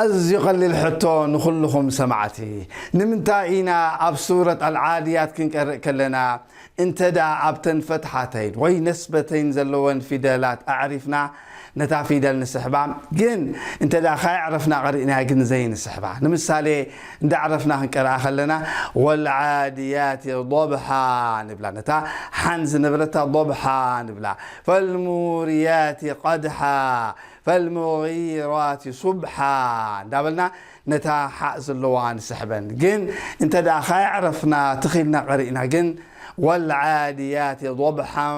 ኣዝዩ ቀሊል ሕቶ ንኹልኹም ሰማዕቲ። ንምንታይ ኢና ኣብ ሱረት ኣልዓድያት ክንቀርእ ከለና፣ እንተ ደኣ ኣብተን ፈትሓተይን ወይ ነስበተይን ዘለወን ፊደላት ኣዕሪፍና ነታ ፊደል ንስሕባ፣ ግን እንተ ደኣ ካየዕረፍና ቀሪእናያ ግን ዘይንስሕባ? ንምሳሌ፣ እንዳ ኣዕረፍና ክንቀርኣ ከለና፣ "ወልዓድያት ضبحا" ንብላ። ነታ ሓን ዝነበረታ ضبحا ንብላ። "ፈልሙርያት ቀድሓ፣ ፈልሙጊራት ሱብሓ" እንዳበልና ነታ ሓእ ዘለዋ ንስሕበን። ግን እንተ ደኣ ካየዕረፍና ትኺልና ቀሪእና ግን፣ "ወልዓድያት ضبحا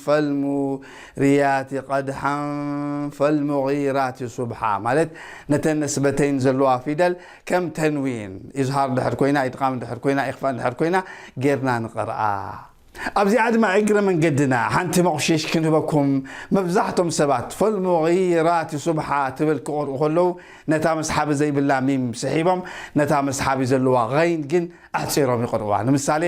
ፈልሙርያት ቀድሓ ፈልሙጊራት ሱብሓ" ማለት፣ ነተን ነስበተይን ዘለዋ ፊደል ከም ተንዊን፣ ኢዝሃር እንድሕር ኮይና፣ ኢድቓም እንድሕር ኮይና፣ ኢኽፋእ እንድሕር ኮይና፣ ጌርና ንቐርኣ። ኣብዚኣ ድማ እግረ መንገድና ሓንቲ መቑሽሽ ክንህበኩም። መብዛሕቶም ሰባት "ፈልሙጊራት ሱብሓ" ትብል ክቐርኡ ከለዉ፣ ነታ መስሓቢ ዘይብላ ሚም ስሒቦም፣ ነታ መስሓቢ ዘለዋ ገይን ግን ኣሕጺሮም ይቐርኡዋ። ንምሳሌ፣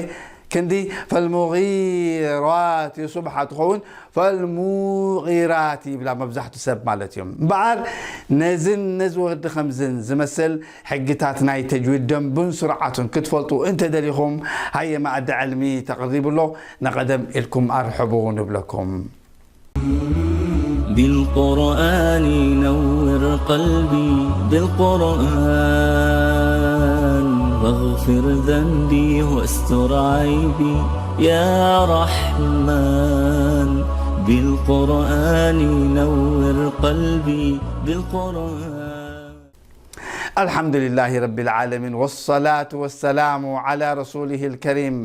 ክንዲ "ፈልሙጊራት ሱብሓ" ትኸውን፣ "ፈልሙጊራት" ይብላ መብዛሕቱ ሰብ ማለት እዮም። እምበኣር፣ ነዝን ነዚ ወዲ ከምዝን ዝመስል ሕግታት ናይ ተጅዊድ ደንቡን ስርዓቱን ክትፈልጡ እንተደሊኹም፣ ሃየ፣ ማኣዲ ዕልሚ ተቐሪቡ ኣሎ፣ ንቐደም ኢልኩም ኣርሕቡ ንብለኩም። بالقرآن نور قلبي، بالقرآن واغفر ذنبي واستر عيبي، يا رحمن. بالقرآن نور قلبي، بالقرآن. الحمد لله رب العالمين، والصلاة والسلام على رسوله الكريم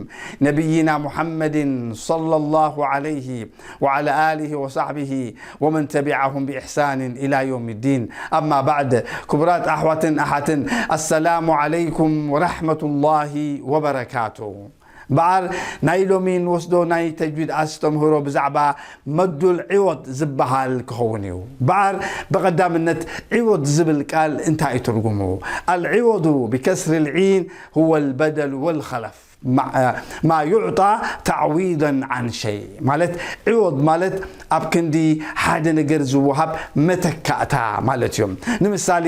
نبينا محمد صلى الله عليه وعلى آله وصحبه ومن تبعهم بإحسان إلى يوم الدين. أما بعد، ክቡራት ኣሕዋትን ኣሓትን፣ السلام عليكم ورحمة الله وبركاته. እምበኣር፣ ናይ ሎሚ ንወስዶ ናይ ተጅዊድ ኣስተምህሮ ብዛዕባ መዱል ዒወድ ዝበሃል ክኸውን እዩ። እምበኣር፣ ብቐዳምነት ዒወድ ዝብል ቃል እንታይ እዩ ትርጉሙ? العوض بكسر العين هو البدل والخلف، ما، ما يعطى تعويضا عن شيء። ማለት፣ ዒወድ ማለት ኣብ ክንዲ ሓደ ነገር ዝወሃብ መተካእታ ማለት እዩ። ንምሳሌ፣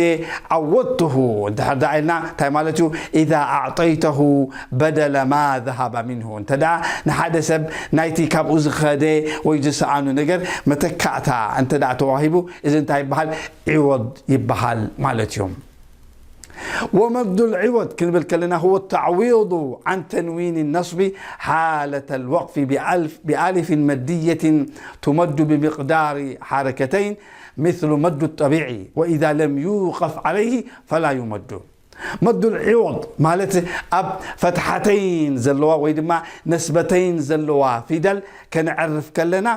ዓወድትሁ እንድሕር ደኣ ኢልና እንታይ ማለት እዩ? إذا أعطيته بدل ما ذهب منه። እንተ ደኣ ንሓደ ሰብ ናይቲ ካብኡ ዝኸደ ወይ ዝሰኣኑ ነገር መተካእታ እንተ ደኣ ተዋሂቡ፣ እዚ እንታይ ይበሃል? ዒወድ ይበሃል ማለት እዩ። ومد العوض ክንብል ከለና هو التعويض عن تنوين النصب حالة الوقف بألف، بألف مدية تمد بمقدار حركتين مثل مد الطبيعي، وإذا لم يوقف عليه فلا يمد. መዱል ዒወድ ማለት ኣብ ፈትሓተይን ዘለዋ ወይ ድማ ነስበተይን ዘለዋ ፊደል ከነዕርፍ ከለና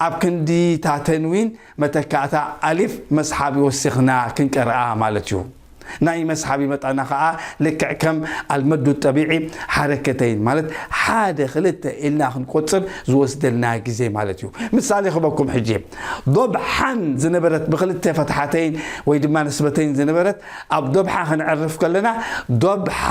ኣብ ክንዲ እታ ተንዊን መተካእታ ኣሊፍ መስሓቢ ወሲኽና ክንቀርኣ ማለት እዩ። ናይ መስሓቢ መጠና ኸዓ ልክዕ ከም ኣልመዱ ጠቢዒ ሓረከተይን ማለት ሓደ ክልተ ኢልና ክንቆጽር ዝወስደልና ግዜ ማለት እዩ። ምሳሌ ክበኩም ሕጂ፣ ዶብሓን ዝነበረት ብክልተ ፈትሓተይን ወይ ድማ ነስበተይን ዝነበረት ኣብ ዶብሓ ክንዕርፍ ከለና ዶብሓ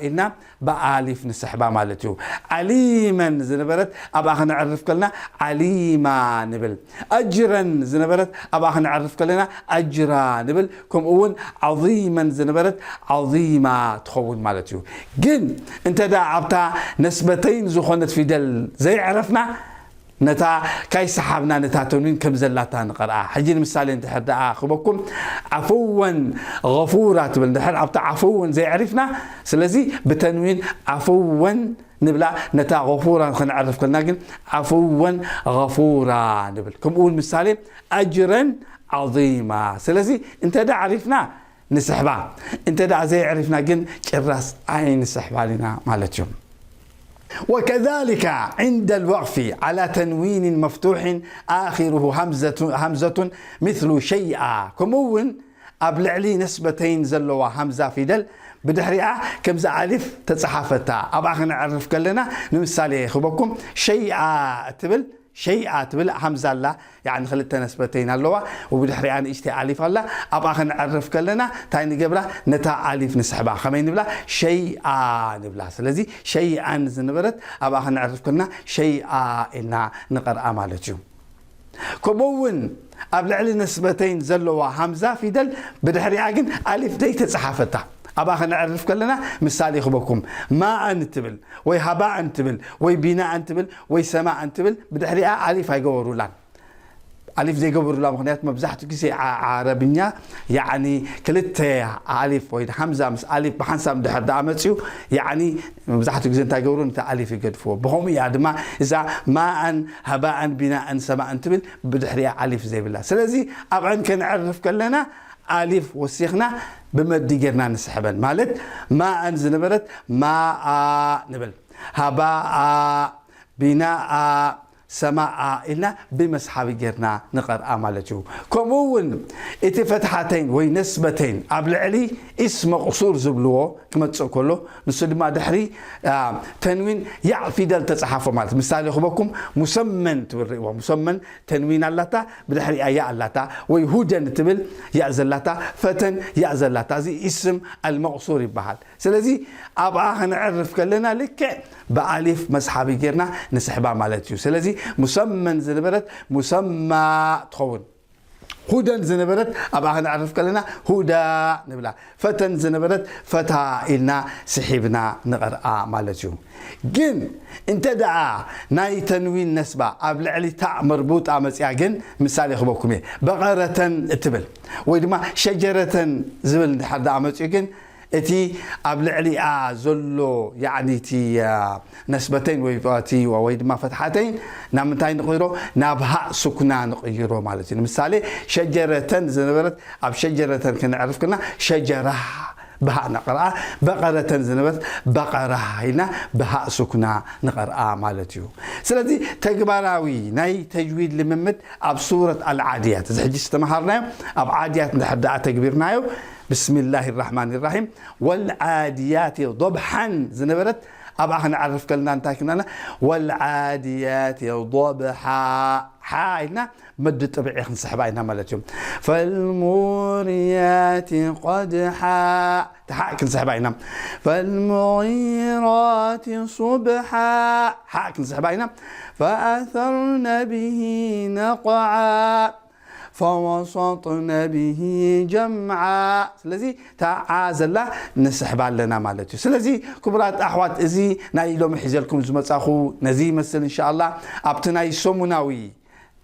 ኢልና ብኣሊፍ ንስሕባ ማለት እዩ። ዓሊመን ዝነበረት ኣብኣ ክንዕርፍ ከለና ዓሊማ ንብል። ኣጅረን ዝነበረት ኣብኣ ክንዕርፍ ከለና ኣጅራ ንብል። ከምኡ እውን ዓዚመን ዝነበረት ዓዚማ ትኸውን ማለት እዩ። ግን እንተ ደኣ ኣብታ ነስበተይን ዝኾነት ፊደል ዘይዕረፍና፣ ነታ ካይሰሓብና ነታ ተንዊን ከም ዘላታ ንቐርኣ። ሕጂ ንምሳሌ እንድሕር ደኣ ክበኩም፣ ዓፍወን ገፉራ ትብል እንድሕር ኣብታ ዓፍወን ዘይዕሪፍና፣ ስለዚ ብተንዊን ዓፍወን ንብላ፣ ነታ ገፉራ ክንዕርፍ ከልና ግን ዓፍወን ገፉራ ንብል። ከምኡ እውን ምሳሌ ኣጅረን ዓዚማ። ስለዚ እንተ ደኣ ዓሪፍና ንስሕባ፣ እንተ ደኣ ዘይዕሪፍና ግን ጭራስ ኣይንስሕባን ኢና ማለት እዩ። وكذلك عند الوقف على تنوين مفتوح آخره همزة، همزة مثل شيئا። ከምኡ እውን ኣብ ልዕሊ ነስበተይን ዘለዋ ሃምዛ ፊደል ብድሕሪኣ ከምዚ ኣሊፍ ተጻሓፈታ። ኣብኣ ክንዕርፍ ከለና ንምሳሌ ክበኩም ሸይኣ እትብል ሸይኣ ትብል ሃምዛ ኣላ፣ ያዕኒ ክልተ ነስበተይን ኣለዋ፣ ወብድሕሪኣ ንእሽተይ ኣሊፍ ኣላ። ኣብኣ ክንዕርፍ ከለና እንታይ ንገብራ? ነታ ኣሊፍ ንስሕባ። ከመይ ንብላ? ሸይኣ ንብላ። ስለዚ ሸይኣን ዝነበረት ኣብኣ ክንዕርፍ ከለና ሸይኣ ኢልና ንቐርኣ ማለት እዩ። ከምኡ እውን ኣብ ልዕሊ ነስበተይን ዘለዋ ሃምዛ ፊደል ብድሕሪኣ ግን ኣሊፍ ዘይተጻሓፈታ። ኣብኣ ከነዕርፍ ከለና ምሳሌ ክበኩም። ማእን ትብል ወይ ሃባእን ትብል ወይ ቢናእን ትብል ወይ ሰማእን ትብል ብድሕሪኣ ኣሊፍ ኣይገበሩላን። ኣሊፍ ዘይገበሩላ ምኽንያት መብዛሕትኡ ግዜ ዓ-፣ ዓረብኛ ያዕኒ ክልተ ኣሊፍ ወይ ሃምዛ ምስ ኣሊፍ ብሓንሳብ እንድሕር ደኣ መፅዩ ያዕኒ መብዛሕትኡ ግዜ እንታይ ገብሩ ነቲ ኣሊፍ ይገድፍዎ። ብኸምኡ እያ ድማ እዛ ማእን ሃባእን ቢናእን ሰማእን ትብል ብድሕሪኣ ኣሊፍ ዘይብላ። ስለዚ ኣብዐን ከነዕርፍ ከለና ኣሊፍ ወሲኽና ብመዲ ጌርና ንስሕበን። ማለት ማእን ዝነበረት ማኣ ንብል። ሃባኣ፣ ቢናኣ፣ ሰማኣ ኢልና ብመስሓቢ ጌርና ንቐርኣ ማለት እዩ። ከምኡ እውን እቲ ፈትሓተይን ወይ ነስበተይን ኣብ ልዕሊ ኢስ መቕሱር ዝብልዎ ክመጽእ ከሎ፣ ንሱ ድማ ድሕሪ፣ አ፣ ተንዊን ያእ ፊደል ተጻሓፎ ማለት። ምሳሌ ክበኩም፣ ሙሰመን ትብል ርእይዎ። ሙሰመን ተንዊን ኣላታ፣ ብድሕሪኣ ያእ ኣላታ። ወይ ሁደን ትብል ያእ ዘላታ፣ ፈተን ያእ ዘላታ። እዚ ኢስም ኣልመቕሱር ይበሃል። ስለዚ ኣብኣ ከነዕርፍ ከለና ልክዕ ብኣሊፍ መስሓቢ ጌርና ንስሕባ ማለት እዩ። ስለዚ ሙሰመን ዝነበረት ሙሰማ ትኸውን። ሁደን ዝነበረት ኣብኣ ከነዕርፍ ከለና ሁዳ ንብላ። ፈተን ዝነበረት ፈታ ኢልና ስሒብና ንቐርኣ ማለት እዩ። ግን እንተ ደኣ ናይ ተንዊን ነስባ ኣብ ልዕሊ ታእ መርቡጣ መጽያ ግን ምሳሌ ክበኩም እየ። በቐረተን እትብል ወይ ድማ ሸጀረተን ዝብል እንድሕር ደኣ መጽዩ ግን እቲ ኣብ ልዕሊኣ ዘሎ ያዕኒ እቲ፣ አ፣ ነስበተይን ወይ እቲ ወይ ድማ ፈትሓተይን ናብ ምንታይ ንቕይሮ? ናብ ሃእ ስኩና ንቕይሮ ማለት እዩ። ንምሳሌ ሸጀረተን ዝነበረት ኣብ ሸጀረተን ክነዕርፍ ከለና ሸጀራ ብሃእ ነቕርኣ፣ በቐረተን ዝነበረት በቐራ ኢልና ብሃእ ስኩና ንቐርኣ ማለት እዩ። ስለዚ ተግባራዊ ናይ ተጅዊድ ልምምድ ኣብ ሱረት ኣልዓድያት፣ እዚ ሕጂ ዝተምሃርናዮ ኣብ ዓድያት እንድሕር ደኣ ተግቢርናዮ፣ ብስሚላሂ ራሕማን ራሒም፣ ወልዓድያት ዶብሓን ዝነበረት ኣብኣ ክንዓርፍ ከልና እንታይ ክንብላ? ወልዓድያት ዶብሓ፣ ሓ ኢልና መዲ ጥብዒ ክንስሕባ ኢና ማለት እዩ። ፈልሙርያት ቀድሓ፣ ሓ ክንስሕባ ኢና። ፈልሙጊራት ሱብሓ፣ ሓ ክንስሕባ ኢና። ፈኣሰርነ ብሂ ነቕዓ፣ ፈወሰጥነ ብሂ ጀምዓ። ስለዚ እታ ዓ ዘላ ንስሕባ ኣለና ማለት እዩ። ስለዚ ክቡራት ኣሕዋት፣ እዚ ናይ ሎሚ ሒዘልኩም ዝመጻኹ ነዚ ይመስል። እንሻኣላ ኣብቲ ናይ ሰሙናዊ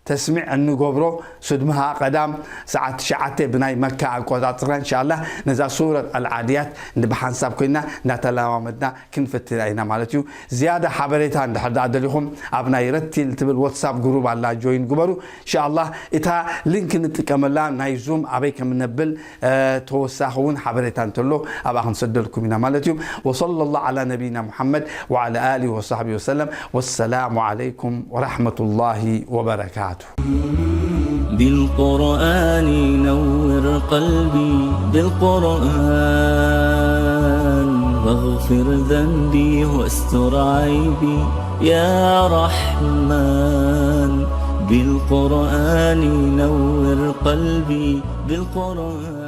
ተስሚዕ እንገብሮ፣ ሱድምሃ ቀዳም ሰዓት ትሽዓተ ብናይ መካ ኣቆጻጽራ፣ እንሻኣላ ነዛ ሱረት ኣልዓድያት ብሓንሳብ ኮይና እናተለማመድና ክንፍትና ኢና ማለት እዩ። ዝያዳ ሓበሬታ እንድሕር ደኣ ደሊኹም ኣብ ናይ ረቲል ትብል ዋትሳፕ ግሩፕ ኣላ፣ ጆይን ግበሩ። እንሻኣላ እታ ሊንክ ንጥቀመላ ናይ ዙም ኣበይ ከም ነብል፣ እ፣ ተወሳኺ እውን ሓበሬታ እንተሎ ኣብኣ ክንሰደልኩም ኢና ማለት እዩ። ወሰለላሁ ዓላ ነቢይና ሙሐመድ ወዓላ ኣሊሂ ወሰሕቢሂ ወሰለም። ወሰላሙ ዓለይኩም ወረሕመቱላሂ ወበረካቱ። بالقرآن نور قلبي، بالقرآن واغفر ذنبي واستر عيبي يا رحمن. بالقرآن نور قلبي، بالقرآن